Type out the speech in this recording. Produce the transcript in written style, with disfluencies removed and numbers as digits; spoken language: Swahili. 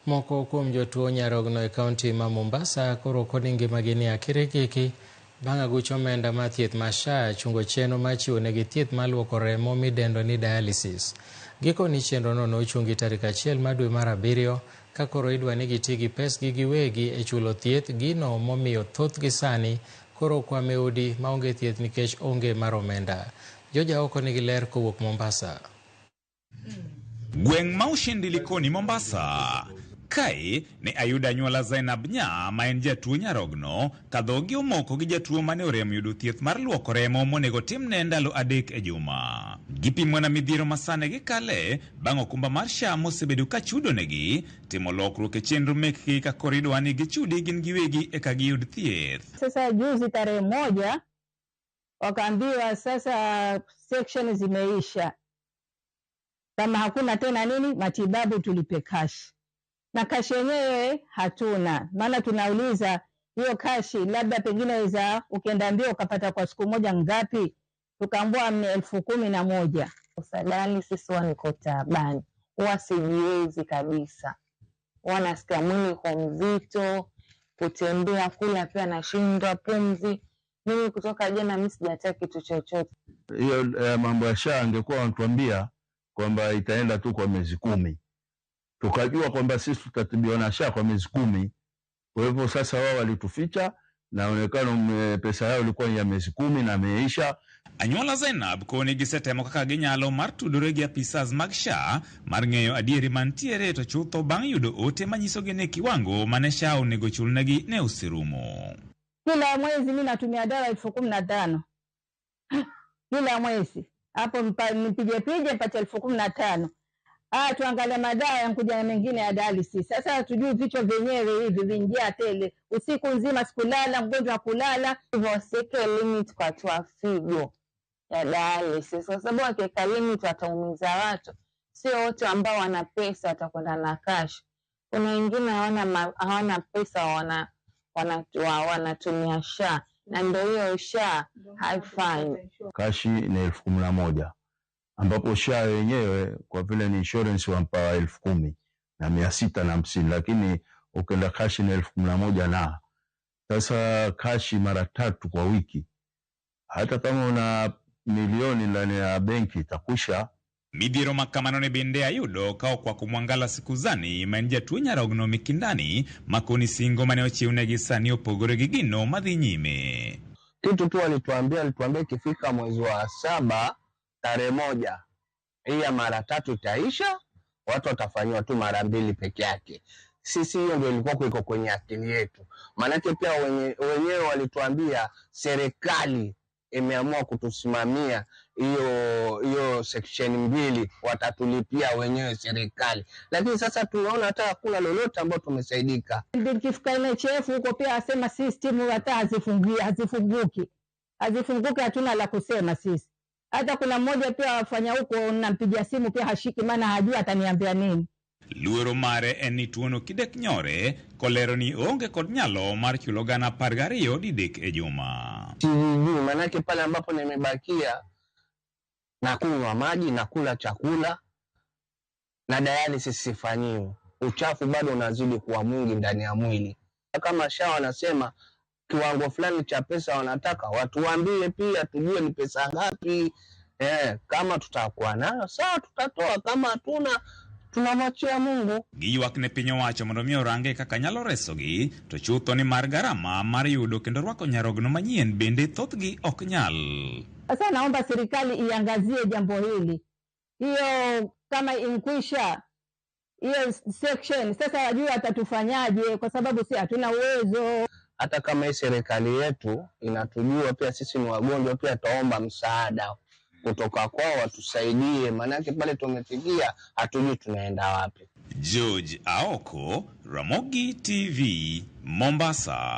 Moko kuom jotuo nyarogno e kaunti ma Mombasa koro koni ngimagi ni akirikiki bang' aguch omenda mar thieth ma SHA chungo chenro mar chiwo negi thieth mar luoko remo midendo ni dialysis. Gikoni chenrono nochungi tarik 1 mar dwe mar 7 ka koro idwa ni giti gi pesgi giwegi e chulo thieth, gino momiyo thothgi sani koro okwamo e udi maonge thieth nikech onge mar omenda. George Aoko nigi ler kowuok Mombasa. Gweng' ma Ushindi Likoni Mombasa. Kae ne ayudo anyuola Zainab Nya ma en jatuo nyarogno ka dhogi omoko gi jatuo mane orem yudo thieth mar luoko remo monego timne ndalo 3 e juma. Gipimona midhiero ma sani gikale bang' okumba mar SHA mosebedo ka chudonegi timo lokruok e chenro mekgi ka koro idwa ni gichudi gin giwegi eka giyud thieth. Sasa juzi tarehe 1 wakaambiwa sasa section zimeisha, kama hakuna tena nini matibabu tulipe cash, na cash yenyewe hatuna. Maana tunauliza hiyo cash labda pengine za ukienda mbio ukapata kwa siku moja ngapi, tukaambiwa ni 11,000. Usadani sisi huwa niko taabani, huwa sijiwezi kabisa, huwa nasikia mwili uko mzito, kutembea kula pia nashindwa, pumzi. Mimi kutoka jana mimi sijatia kitu chochote. Hiyo mambo ya SHA angekuwa wanatuambia kwamba itaenda tu kwa miezi 10, tukajua kwamba sisi tutatibiwa na SHA kwa miezi 10. Kwa hivyo sasa wao walituficha, naonekana pesa yao ilikuwa ya miezi 10 na imeisha. Anyuola Zainab koni gisetemo kaka ginyalo mar tudore gi apisas mag SHA mar ng'eyo adieri mantiere to chutho bang' yudo ote manyisogi ni kiwango mane SHA onego chulnegi ne oserumo. Kila mwezi mimi natumia dawa 15,000. Kila mwezi. Hapo nipige pige mpate 15,000. Tuangalie madawa yankuja na mengine ya dialysis. Sasa hatujui vichwa vyenyewe hivi vinjia tele. Usiku nzima sikulala, mgonjwa kulala. Hivyo wasiweke limit kwa watu wa figo ya dialysis, kwa sababu wakiweka limit wataumiza watu. Sio wote ambao wana pesa watakwenda na cash. Kuna wengine hawana pesa, wanatumia SHA, na ndio hiyo SHA haifai. Kashi ni 11,000, ambapo SHA wenyewe kwa vile ni insurance wampa 10,650, lakini ukienda kashi ni 11,000. Na sasa kashi mara 3 kwa wiki, hata kama una milioni ndani ya benki itakusha. Midhiero makamano ne bende ayudo ka okwako Mwangala Sikuzani ma en jatuo nyarogno Mikindani makoni singo mane ochiwnegi sani opogore gi gino madhi nyime. Kitu tu alituambia ikifika mwezi wa 7 tarehe 1 hii ya mara 3 itaisha, watu watafanyiwa tu mara 2 peke yake. Sisi hiyo ndio ilikuwa iko kwenye akili yetu. Maanake pia wenyewe walituambia serikali imeamua kutusimamia hiyo section 2 watatulipia wenyewe serikali. Lakini sasa tunaona hata hakuna lolote ambalo tumesaidika. Nikifika NHF huko pia asema system hata hazifunguki. Hazifunguki, hatuna la kusema sisi. Hata kuna mmoja pia wafanya huko nampigia simu pia hashiki, maana hajui ataniambia nini. Luoro mare en ni tuono kidek nyore kolero ni onge kod nyalo mar chulo 12,000 didek e juma. Sijui, manake pale ambapo nimebakia nakunywa maji, nakula chakula na dialysis sifanyiwi. Uchafu bado unazidi kuwa mwingi ndani ya mwili. Kama SHA wanasema kiwango fulani cha pesa wanataka, watuambie pia tujue ni pesa ngapi. Kama tutakuwa nayo sawa tutatoa, kama hatuna tunamwachia Mungu. Giywak ne piny owacho mondo mi orange kaka nyalo resogi, to chutho ni mar garama mar yudo kendo rwako nyarogno manyien bende thothgi ok nyal. Sasa naomba serikali iangazie jambo hili. Hiyo kama inkwisha hiyo section, sasa wajua atatufanyaje, kwa sababu si hatuna uwezo. Hata kama hii serikali yetu inatujua pia sisi ni wagonjwa, pia tuomba msaada kutoka kwao watusaidie, maanake pale tumefikia hatujui tunaenda wapi. George Aoko, Ramogi TV, Mombasa.